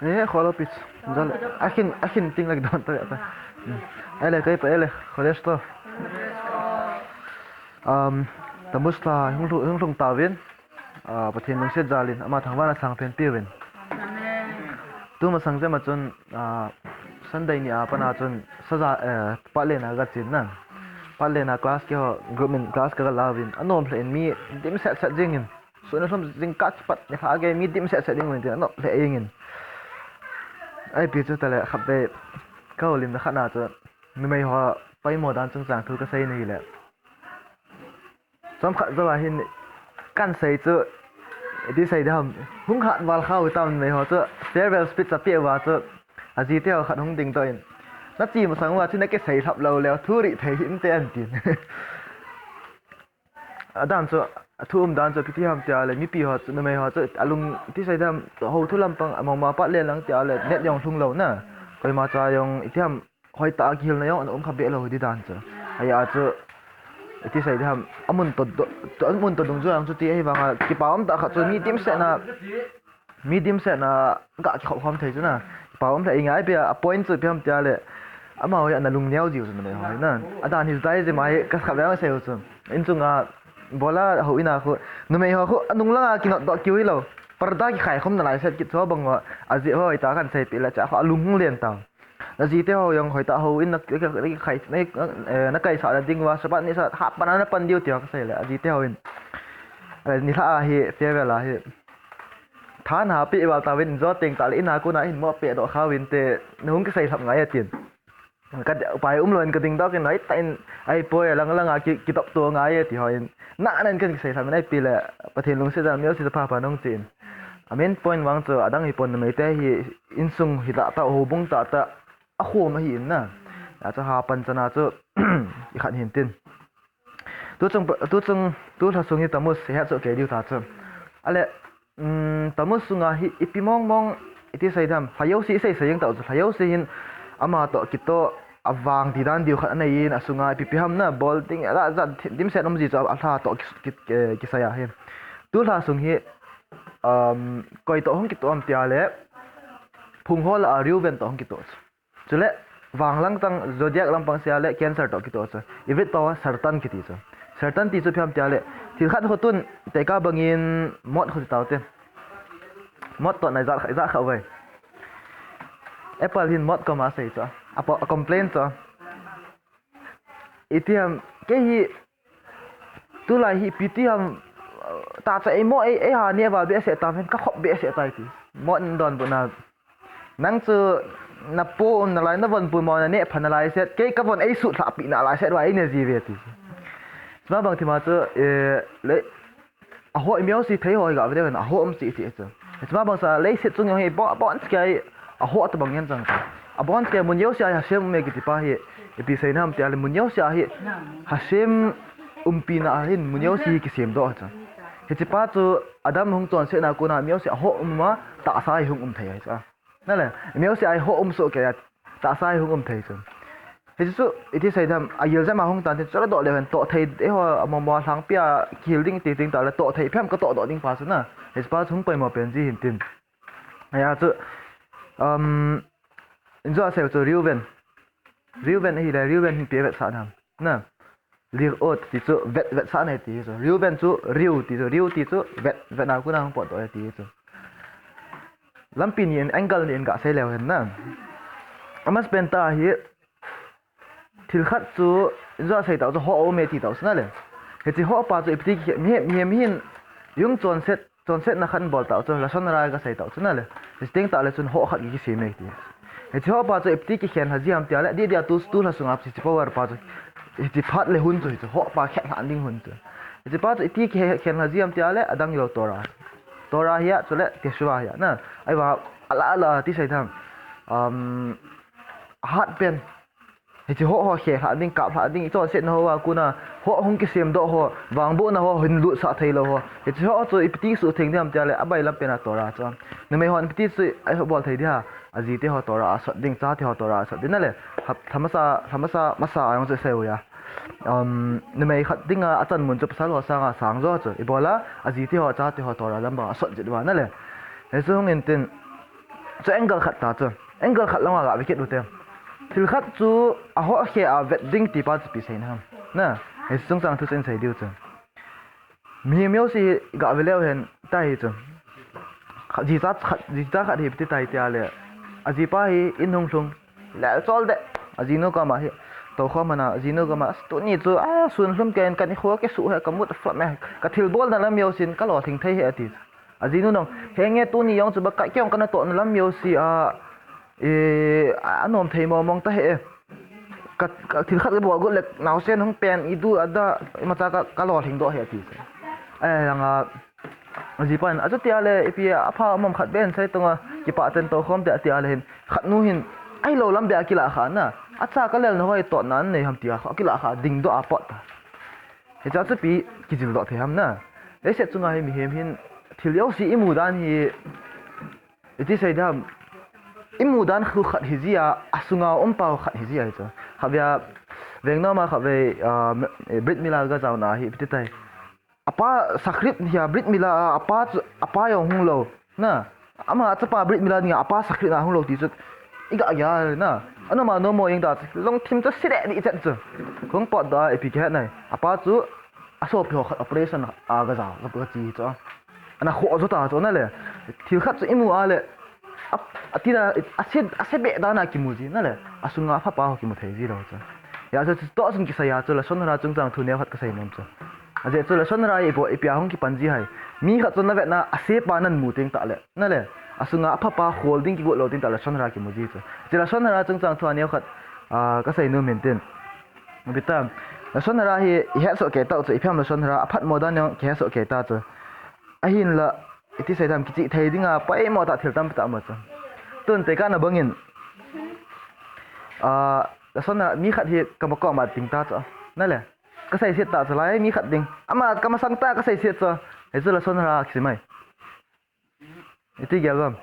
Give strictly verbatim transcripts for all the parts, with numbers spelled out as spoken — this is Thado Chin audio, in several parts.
Eh, kholo pis. Jal, akin, akin ting lagi don ta ta. Hmm. Ele, kai pa ele, kholes to. Um, Tamusa hung lhung, hung lhung tauvin. Ah, Pathen lungset jalin, ama thangvahna sang phenpi uvin. Tumasang jema chun, ah, Sunday ni a pat a chun, saja, eh, patlen a ka chin na. Patlen a class keiho, group in class ka la uvin. Anom lheh in mi dimset set jing in. Sun a lhum jingkah kipat nilhah gei mi dimset set ding uvin tin anom lheh jing in. Ipi chu tale khatvei ka houlimna khat na chu numei ho poimo dan chungchang thu ka sei nahi le. Chomkhat jou a hin kan sei chu, iti sei ding ham, hung hat val kha u tam numei ho chu farewell speech a pe uva chu ajite ho khat hung dingdoh in, na chi masang uva chu na kisei lhap lou leu thu rih thei hih inte an tin. Adan chu, athu um dan chu, iti ham tia le, mipi ho chu, numei ho chu, alung, iti sei ding ham, hou thu lampang, among ma pat le lang tia le, net jong lhung lou na. Koima cha jong, iti ham, hoitah a kihilna jong, ana um kha be lou di dan chu. Ahi a chu, iti sei ding ham, amun to do, to, amun to dungjuia jong chu ti ahi vang a, kipa um tah khat chu, mi dimset na, mi dimset na, ga kikhop khom thei chu na. Kipa um thei ngai pia, a point chu ipi ham tia le, amaho hi ana lungneo jiu chu numei ho hi na. Adan hi jai jema hi, ka khatvei sei u chu. In chunga, bola houin a khu, numei ho khu, anung langa kinot doh kiu hilou. Parda kikhai khum nalai set kit chu bang ho, ajeh ho, ita kan sei pi le cha khu, alung hung len tau. Najite ho jong hoitah houin na, na, na khai, na, eh, na kaisah na ding uva, sabat ni sa, ha pan a na pan diu tia ka sei le, ajite hon. Eh, nilhah a hi, farewell a hi. Tha na pe val tauvin, jo teng tah le, in a kona hin mo pe doh kha uvin te, na hung kisei lhap ngai a tin. Ka, upai um lou in ka dingdoh kin, hoitah in, ai poi, lang lang a ki, kitop to ngai a ti hon. Na, na in kan kisei lhap in, ai pi le, Pathen lungset jal miu si ta pha pha nong chin. A main point vang chu, adang hi pon numei te hi, insung hi tah tah, houbung tah tah, a khom ahi in na. A chu ha pan chana chu, i khat hin tin. Tu chung, tu chung, tu lha sung hi Tamus, he chu ke diu ta chu. Ale, um, Tamus sunga hi ipi mong mong, iti sei ding ham, lha jouse sei sei jeng tau chu, lha jouse hin ama toh kitoh, avang ti dan diu khat anei in, asunga ipi pi ham na, bol ding, a, a, dimset um ji chu, a lha toh ki, ki, ki, kisei a hi. Tu lha sung hi, um, koi toh hung kitoh ham tia le, phung ho lah a Reuven toh hung kitoh chu. Chule, vanglang tang zodiac lampang sia le Cancer toh kitoh chu. Ivit pau a Sartan kiti chu. Sartan ti chu ipi ham tia le, thil khat ho tun, teka bangin mot ho ti tau te. Mot toh na ijat kha, ijat kha uve. Apple hin mot koma sei chu. A po, a complain chu. Iti ham, kei hi, tulai hi ipi ti ham, ta cha ei mo ei, ei ha ne val behseh ta ven, ka khop behseh tai ti. Mot in donbutna. Nang chu na po um nalai, na von pui mo na neh pha nalai set, kei ka von ei sut lhah pi nalai set uva ei ne ji uve ti. Chuma bang thima chu, eh, le, a ho i miau si thei ho i ga ve deuh hen, a ho um si ti chu. Chuma bang sa leiset chung jong hi bon, bon cheh a hi a ho tabang ngen chang ta. A bon cheh a mun jouse a hi Hashem um e kiti pa hi, ipi seina ham tia le mun jouse a hi Hashem umpina a hin mun jouse hi kisem doh chu. Hiche pa chu Adam hung chonsetna kona mi jouse a ho um a, tahsa hi hung um thei ahi chu. Na le, mi jouse a hi ho um soh kei a, tahsa hi hung um thei chu. Hichu, iti sei ding ham, a gel jema hung tan tin, chula doh leu hen, toh thei, eiho, a mo mo lhangpi a, kihil ding ti ding ta le, toh thei, phem ka toh doh ding pa chu na. Hiche pa chu hung poimo pen ji hin tin. Ahi a chu, um, in jo a sei chu Reuven. Reuven ahi le, Reuven hin ipi vetsah ding ham. Na. Lirot ti chu vet, vetsahna ti chu. Reuven chu riu ti chu, riu ti chu vet, vetna kona hung potdoh e ti chu. Lampi ni in angle ni in ga sei leu hen na. Amasapen tah hi thil khat chu in jo a sei tau chu ho um e ti tau chu na le. Hiche ho pa chu ipi ti ki, mi, mi, mi hin jung chonset Chonsetna khat bol tau chu, lashon hara ka sei tau chu na le. Hiche teng tah le chun ho khat ki kisem e ti. Hiche ho pa chu ipi ti kikhen lha ji ham tia le, di dia tu, tu lha sunga hiche power pa chu. Hiche phat le hun chu hiche ho pa khen lha ding hun chu. Hiche pa chu iti kikhen lha ji ham tia le, adang hilou Torah. Torah hi a, chule Teshuvah hi a, na. Ahivang, ala, ala, ti sei ding ham. Um, ahat pen. Hiche ho, ho khe lha ding, kap lha ding, ichonsetna hoa kona, ho hung kisem doh ho, vangbohna ho, hin lutsah thei lou ho. Hiche ho chu ipi ti suhtheng ding ham tia le, abailam pena Torah chu. Numei hon ipi ti chu, abol thei ding ham, ajite ho Torah asot ding, chate ho Torah asot ding na le, ha, lha masa, lha masa, masa a jong chu sei u a. um, numei khat dinga achan mun chu pasal ho sanga sang jo chu. Ibola, aji te ho, acha te ho, tora lam bang asot jit uva nale. Hichu hung in tin, chu angle khat ta chu. Angle khat langa ga ve kit u te. Thil khat chu ahoh khe a vet ding ti pa chu ipi seina ham. Na, hichu chungchang thu chu in sei diu chu. Mihem jouse ga ve leu hen, ta hi chu. Khat, jicha khat, jicha khat hi ipi ti tai tia le. Ajipa hi in hung lhung. Lel chol de. Ajinu koma hi. Toukhom ana, ajinu koma, "Tuni chu, a, sun lhum kei in ka nikho kisuh e, ka mut flop e. Ka thilbolna lam jousen ka lolhing thei e," ati. Ajinu nung, "Henge tuni jong chu ba ka, kei jong kana tohna lam jouse a, e, a, anom thei mong mong ta e. Ka, ka thil khat ka bol got le, naosen hung pen, idu ada, imacha ka, ka lolhing doh e," ati. Ahilanga, ajipan, "Achuti a le, ipi apha mong khat beh in sei tonga, kipah ten toukhom te," ati a le hin, khat nu hin, ahilou lam beh a kilah kha na, "Acha ka lelna ho hi tohna nei ham," tia, kilah kha, dingdoh a pot ta. Hicha chu ipi kijil doh thei ham na. Leiset chunga hi mihem hin, thil jouse imu dan hi, iti sei dam, imu dan khu khat hi jia, asunga um pau khat hi jia hi chu. Khatvei a, veng noma khatvei, ah, Brit Mila ga jaona hi, ipi ti tai. Apa sakrit hi a, Brit Mila a, apa chu, apa jong hung lou. Na, ama chapa Brit Mila dinga, apa sakrit na hung lou ti chu. Iga gel na. Anoma nomo jeng ta chu. Lungthim chu sile di chet chu. Hung pot da ipi kihet nai. Apa chu, asopi ho khat operation a ga ja, ga chi chu. Ana khoh jo ta chu nale. Thil khat chu imu a le. A, ati na, ase, ase beh dan a kimu ji nale. Asunga aphapa ho kimu thei ji lou chu. Hijeh chu toh chun kisei a chu lashon hara chungchang thu neo khat kasei nom chu. Ajeh chu lashon hara hi ipi a hung kipan ji ham. Mi khat chun navetna asepa namu teng tah le. Nale. Asunga aphapa khol ding kigot lou teng tah lashon hara kimu ji chu. Chu lashon hara chungchang thu a neo khat, ah, kasei nom in tin. Ipi tam. Lashon hara hi ihet soh kei tau chu, ipi ham lashon hara aphatmo dan jong kihet soh kei ta chu. Ahinla, iti sei dam, kichih thei dinga poimo tah thil tampi tah um chu. Tun tekahna bangin, ah, lashon hara mi khat hi kama koma ding ta chu. Nale. Kasei set ta chu lai, mi khat ding. Ama kamasang tah kasei set chu. Hichu lashon hara kisim ahi. Iti gel uvem.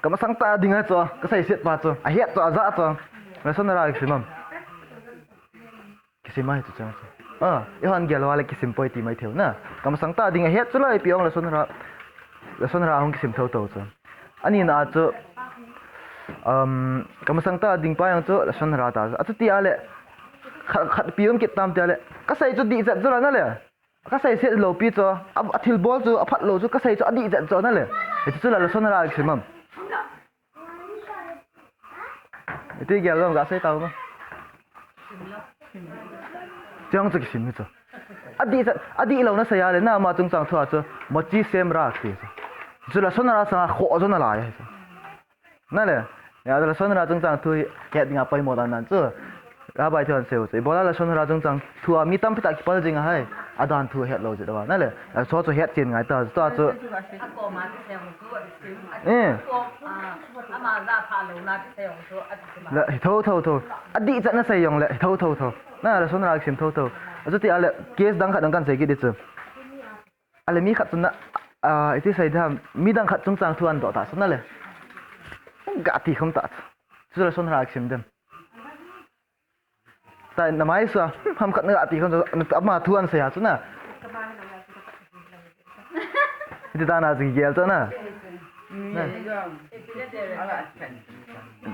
Kamasang tah ding ahi chu, kasei set pa chu. Ahet chu, aja chu. Lashon hara kisim am. Kisim ahi chu chang chu. Ah, ihon gel uva le kisim poi ti mai thei u na. Kamasang tah ding ahet chu la ipi jong lashon hara. Lashon hara hung kisim thotho chu. Anina chu, um, kamasang tah ding pa jong chu lashon hara ta chu. Achuti a le, khat, khat pi um kit tam ti a le. Kasei chu dih chet chu la nale. Kasei set lou pi chu, a, athilbol chu, aphat lou chu, kasei chu adih chet chu nale. Hichu chu la lashon hara kisim am. Iti gel uvem, gasei tau ma. Chang chu kisim hi chu. Adih chet, adih lou nasei a le, na ama chungchang thu a chu, motzi sem ra ti chu. Chu lashon hara sanga khoh jo nalai ahi chu. Nale, ya lashon hara chungchang thu hi het dinga poimo dan dan chu. Rabbi thu an sei u chu. Ibola lashon hara chungchang thu a mi tampi tah kipal jing ahai. Adan thu het lou jeh uva. Nale, a chu chu het chen ngai ta chu, chu chu. Eh. La, hi tho, tho, tho. Adih chet nasei jong le, hi tho, tho, tho. Na, lashon hara kisim thotho. Achuti a le, case dang khat dang kan sei kit di chu. A le mi khat chun na, ah, iti sei dam, midang khat chungchang thu ahin doh ta chu nale. Ga ti khom ta chu. Chu lashon hara kisim dem. Ta na mai sa, ham khat na ga ti khom chu, ama thu ahin sei a chu na. Iti ta na chu gel chu na. Na.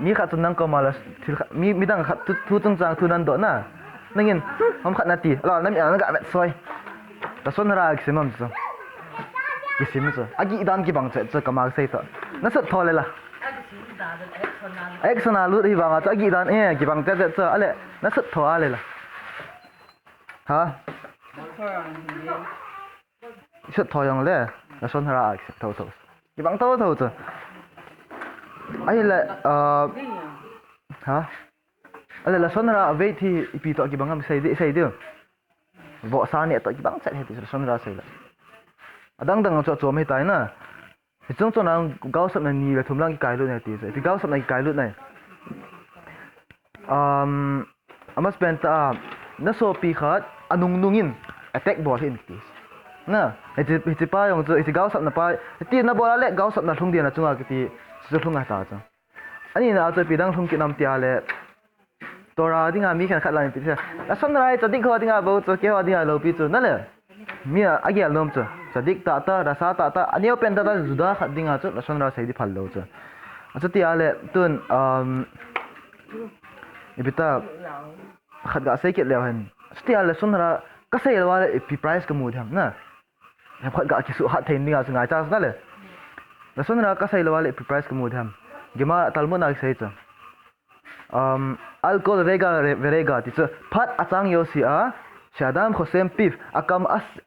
Mi khat chun nang koma la, thil khat, mi, midang khat thu, thu chungchang thu nahin doh na. Nangin, ham khat nati, ala, na mi a na ga vet soi. Lashon hara kisim am chu. Kisim chu. Agih dan kibang chet chu, kama kasei toh. Nasut tho le la. Action a lut hi vang a chu, agih dan, eh, kibang chet chet chu. A le, nasut tho a le la. Ha? Sut tho jong le, lashon hara a sut tho tho. Kibang tho tho chu. Ahile, ah, ha? A le lashon hara a weight hi ipi toh kibang ham sei di, sei di. Vohsa neh toh kibang chet hi ti lashon hara sei le. Adang dang chu chom hi tai na. Hichung chun ang gaosapna ni le thum lang kikailut nai ti chu. Ti gaosapna kikailut nai. Um, ama spend ta, na sopi khat, anung nung in, attack bol hin ti. Na, hiche, hiche pa jong chu, hiche gaosapna pa, hiti na bol a le gaosapna lhung dia na chunga kiti, chu lhung a ta chu. Ani na chu ipi dang lhung kit nam tia le, Torah dinga mi khenkhat lah ipi ti sei. Lashon hara hi tzadik ho dinga bou chu, keiho dinga loupi chu, nale. Mi a, agel nom chu. Tzadik tah tah, rasha tah tah, aneo pen tah tah, Juda khat dinga chu lashon hara sei di phal lou chu. Achuti a le, tun, um, ipi ta, khat ga sei kit leu hen. Achuti a le lashon hara ka sei lou a le ipi price ka mu dem na. Hem khat ga kisuhat thei dinga chu ngaicha chu nale. Lashon hara ka sei lou a le ipi price ka mu dem. Gemara Talmud na kisei chu. Um, al kol rega ve-, verega ti chu, phat achang jouse a, she'adam chosem piv, akam a s-,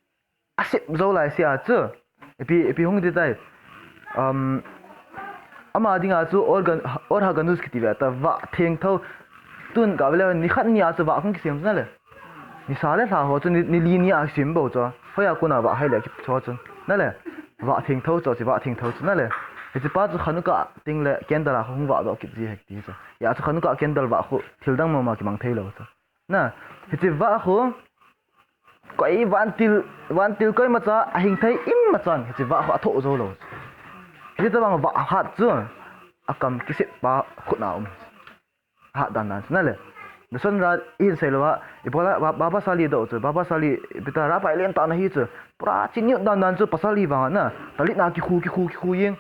asep jou laise a chu, ipi, ipi hung ti tai. Um, ama dinga chu or gan-, or haganuz kiti ve ta, vah thengtho, tun ka ve le, nikhat ni a chu vah hung kisem chu nale. Nisa le lha ho chu ni, ni li ni a sim bou chu. Hoiya kona vah hai le kit chu chu. Nale. Vah thengtho chu, chu vah thengtho chu nale. Hiche pa chu Chanukah teng le candle a hung vah doh kit ji ahi ti chu. Hia chu Chanukah candle vah khu thil dang mama kimang thei lou chu. Na, hiche vah khu koi vantil, vantil koima cha ahing thei ima chan hiche vah khu athoh jou lou chu. Hiche tabang vah hat chu akam kisep pa khut na um. Hat dan dan chu nale. Lashon hara ihin sei lou a, ibola, Ba-, Baba Sali doh chu, Baba Sali, ipi ta, Rabbi lentah na hi chu, pura chiniut dan dan chu, pasal hi vang a na, talit na kikhu, kikhu, kikhu jeng.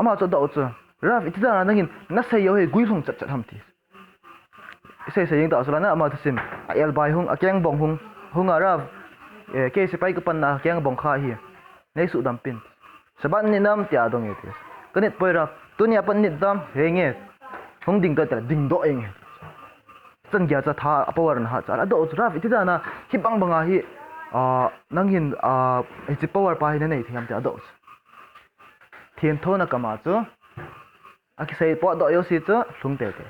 Ama chu doh chu, Rav, iti dan a nangin, na sei jou hi guilhung chat chat ham ti. Isei sei jeng ta chu la na, ama thusim, a elbai hung, akeng bong hung, hung a Rav, eh, kei sepai ka pan na, akeng bong kha hi. Nei suhdam pin. Shabbat nit nam tia dong e ti. Ka nit poi Rav. Tunia pat nit dam he nge. Hung ding ta tia ding doh e nge. Chan geiya cha tha a power na ha cha. Adoh chu Rav iti dan a hi bang bang a hi. Ah, nang hin, ah, hiche power pa hi na nei thei ham tia adoh chu. Thengtho na kama chu. Akisei potdoh jouse chu lhung tei tei.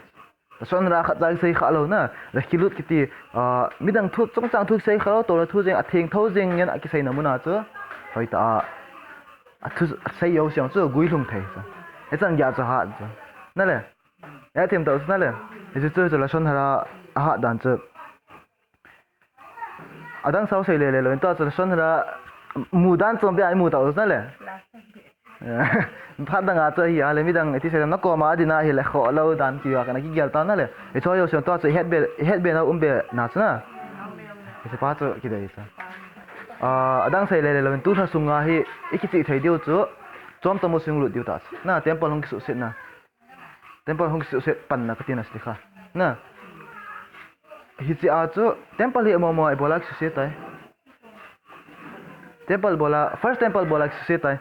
Lashon hara khat cha kisei kha lou na, rechilut kiti, ah, midang thu, chungchang thu kisei kha lou, Torah thu jeng, athengtho jeng ngen akisei na mun a chu, hoitah a, athu, asei jouse jong chu guilhung thei chu. Hichan geiya chu hat chu. Nale. Hethem tau chu nale. Hichu chu, chu lashon hara ahat dan chu. Adang sao sei le le lou, in tua chu lashon hara mu dan chom bia imu tau chu nale. Phat dang a chu hi a le midang iti sei na koma adin a hi le kho lou dan ti a kana kigel ta nale. Hichu jouse tua chu het be, het be na um be na chu na. Hichu pa chu kidei chu. Ah, adang sei le le lou, in tu lha sunga hi ikichih thei diu chu. Chom tamu sung lut diu ta chu. Na temple hung kisuhset na. Temple hung kisuhset pan na kati na slikha. Na. Hiche a chu temple hi amo amo a ibola kisuhset tai. Temple bola, first temple bola kisuhset tai.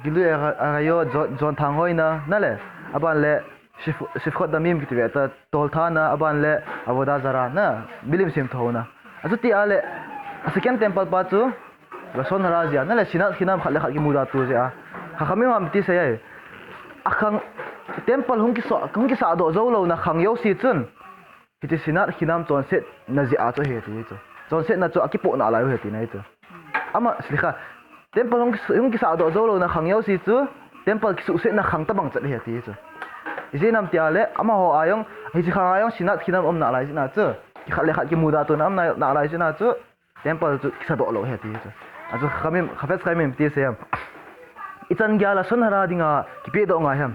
Gilui Arayot, jon, jon thang hoina, nale. Aban le Sif-, Sifchot Damim kiti ve ta, tolthana, aban le Avodah Zarah na, milim semtho na. Achuti a le, a second temple pa chu, lashon hara jeh a, nale Sinat Chinam khat le khat kimuda tu jeh a. Chachamim hon iti sei ai. Akhang, temple hung kiso, hung kisahdoh jou lou na khang jouse chun. Hiche Sinat Chinam chonsetna jeh a chu ahi ti chu. Chonsetna chu akipoh nalai u ahi tina ahi chu. Ama, slikha, temple hung kis-, hung kisahdoh jou lou na khang jouse chu, temple kisuhsetna khang tabang chat ahi ti chu. Ijeh inem tia le, amaho a jong, hiche khang a jong Sinat Chinam um nalai jeh na chu. Kikhat le khat kimuda tona um na, nalai jeh na chu. Temple chu kisadoh lou ahi ti chu. Achu Chachamim, Chafetz Chaim in iti sei em. Ichan geiya lashon hara dinga kipehdoh ngai ham.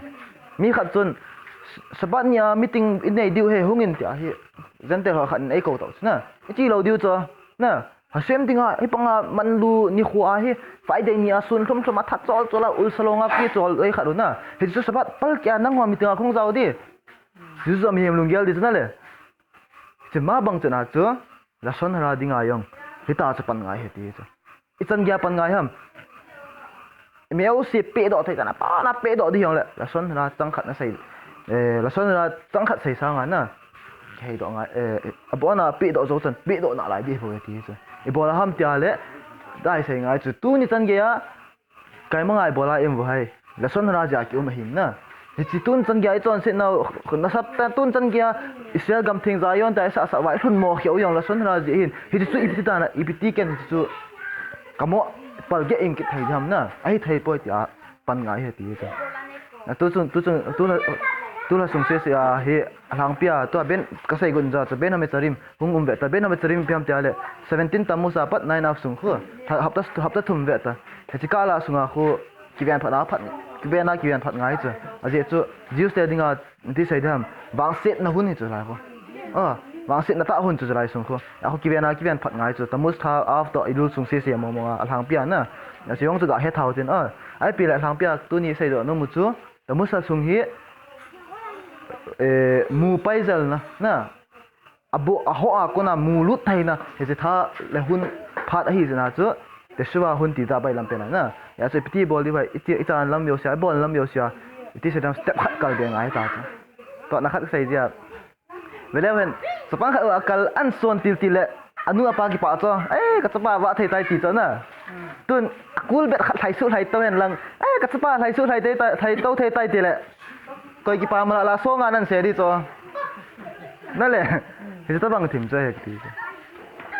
Mi khat chun, Shabbat nia meeting inei diu ahi hungin tia hi. Gentile ho khat in eikou tau chu na. Iche lou diu chu. Na. Hashem dinga, hi panga manlu nikho a hi. Friday nia sun lhum lhum a that chol chol a ulsa longa kichol ei khat u na. Hichu Shabbat pal kia nangho meeting a kahung jao di. Hichu mihem lunggel di chu nale. Hiche ma bang chun a chu. Lashon hara dinga jong, hitia chu pan ngai ahi ti chu. Ichan geiya pan ngai ham. Imajouse pehdoh thei tah a, pana pehdoh di jongle. Lashon hara chang khat na sei. Eh, lashon hara chang khat sei sanga na. Kiheidoh ngai, eh, abona pehdoh jou chan, pehdoh nalai di bou ti chu. Ibola ham tia le, dai sei ngai chu. Tuni chan geiya, Kei ma ngai bola im vo hai. Lashon hara jeh a kium ahin na. Hiche tun chan geiya ichonsetnau, nasatah tun chan geiya Israel gam theng Zion tia isah sah uva ilhun mo kheu jong lashon hara jeh ahin. Hiche chu ipi ti dan a, ipi ti ken hiche chu. Kamo pal gei in kithei diham na. Ahithei poi tia pan ngai ahi ti chu. Na tu chung, tu chung, tu la, tu la sung sese a hi. Alhangpia, tua Ben, kasei gon ja, tua Ben Hametzarim, hung um ve ta, Ben Hametzarim ipi ham tia le, seventeen Tammuz a pat nine Av sung khu, tha, hapta, hapta thum ve ta. Hiche kah la sunga khu, kiven phat a phat, kiven a kiven phat ngai chu. Ajeh chu, Jews te dinga, Iti sei diham, vangsetna hun hi chu lai khu. Ah, vangsetna tah hun chu lai sung khu. A khu kiven a kiven phat ngai chu. Tammuz tha, Av toh Elul sung sese mong mong a, alhangpi a na. A chu jong chu ga he thau tin. Ah, ahi pi le alhangpi a tuni seidoh nom u chu. Tammuz a sung hi, eh, mu paijal na, na. Abu, a ho a kona mu lut theina, hiche tha le hun phat ahi jeh a chu, Teshuvah hun ti ta bailam pen a na. Hia chu ipiti bol diu ham, iti, ichan lam veu sia, ibol lam veu sia, iti sei diham step khat kal ding ngai ta chu. Tohna khat sei jia. Veleu hen, chapang khat u akal an son til til le, anu apa kipah chu, eh, ka chapa vah thei tai ti chu na. Tun, akul bet khat lhai suh lhai to hen lang, eh, ka chapa lhai suh lhai thei tai, lhai to thei tai ti le. Koi kipa mala la songa nan se di chu. Na le. Hiche tabang thim chu ahi kiti chu.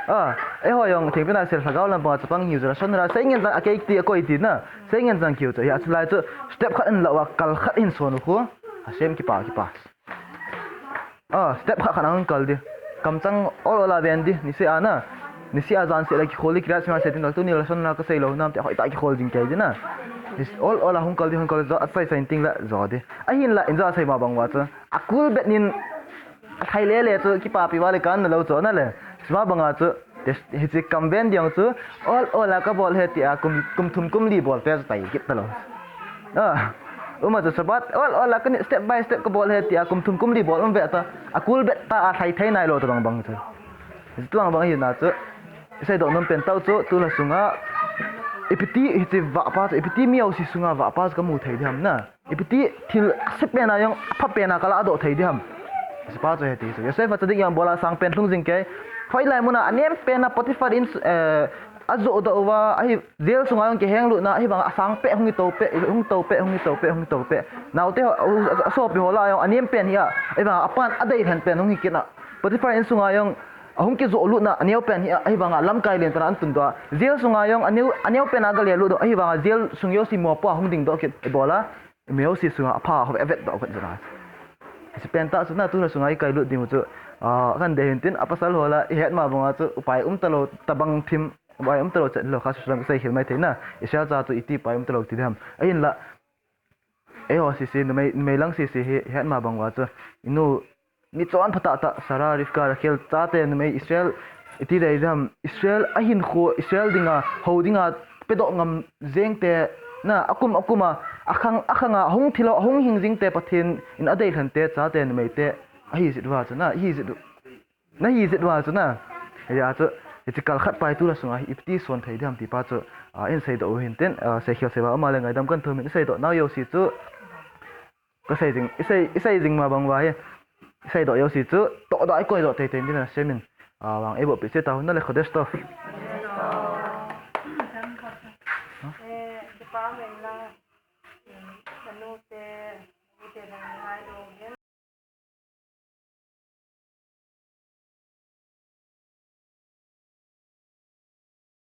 Ah, eiho jong thingpina sel lhagao lampang a chapang hiu chu lashon hara sei ngen chang a kei ti a koi ti na. Sei ngen chang kiu chu. Hia chu lai chu step khat in la uva kal khat in son u khu. Hashem kipa kipa. Ah, step khat khat a hung kal di. Kamchang ol ol a ven di. Niseh a na. Niseh a jan seh le kikhol di, Kriyat Shema sei tin, tuni lashon hara ka sei lou nam ti a hoitah kikhol jing kei di na. Ol ol a hung kal di, hung kal di, jo a sai sai ting le jo di. Ahin la, in jo a sei ma bang uva chu. Akul bet nin, alhai le le chu, kipapi uva le kan na lou chu na le. Sima bang a chu, hiche kam ven di jong chu, ol ol a ka bol e ti a, kum, kum thum kum li bol te chu tai kit ta lou. Ah, uma chu Shabbat, ol ol a ka ni step by step ka bol e ti a, kum thum kum li bol um ve ta, akul bet ta a lhai thei nai lou tabang bang chu. Hiche tabang bang hi na chu, isei doh nom pen tau chu, tu la sunga, ipiti hiche vah pa chu, ipiti mi jouse sunga vah pa chu ka mu thei di ham na. Ipiti thil ase pen a jong, apha pen a ka ladoh thei di ham. Hiche pa chu he ti chu. Yosef HaTzadik jong bol a sang pen lhung jing kei. Hoilai mun a, anem pen a Potiphar in, eh, ajoh doh uva, ahi jail sunga jong kiheng lut na, ahivang a asang peh hung hi to peh, hung to peh, hung hi to peh, hung hi to peh. Naote ho, a, a, asopi ho lah a jong, anem pen hi a, ahivang a apan adei lhen pen hung hi kit na. Potiphar in sunga jong, ahung kijoh lut na, aneo pen hi a, ahivang a lamkai len pen a an tun doh a. Jail sunga jong, aneo, aneo pen a aga le lut doh, ahivang a jail sung jouse mopo a hung ding doh kit, ibol a. Mi jouse sunga apha ho avet doh kit jeh a. Hiche pen tah chu na tu la sunga ikai lut ding u chu, ah, kan dei hin tin, a pasal ho lah a ihet ma bang uva chu, upai um ta lou, tabang thim, upai um ta lou chet lou kha, sulam isei khel mai thei na, Israel cha chu iti upai um ta lou ti di ham. Ahin la, eiho sese, numei, numei lang sese hi, ihet ma bang uva chu, inu, mi chonpha tah tah, Sarah, Rivka, Rachel, chate numei Israel, iti dei di ham, Israel ahinkho, Israel dinga, hou dinga, pedoh ngam jeng te, na, akum akum a, akhang, akhang a, ahung thil ho, ahung hing jing te, Pathen in adei lhen te, chate numei te, ahi jeh uva chu na, ahi jeh u, na hi jeh uva chu na, hia chu, hiche kal khat pa hi tu la sunga hi, ipiti son thei di ham ti pa chu, a, in sei doh u hin tin, a, sei khel sei va, ama le ngaidam kan thum in, isei doh nau jouse chu, Ka sei jing, isei, isei jing ma bang uva hi. Isei doh jouse chu, toh doh, ikoi doh tei tei in tin Hashem in. A, vang eiboh peh cheh tau, na le Chodesh Tov.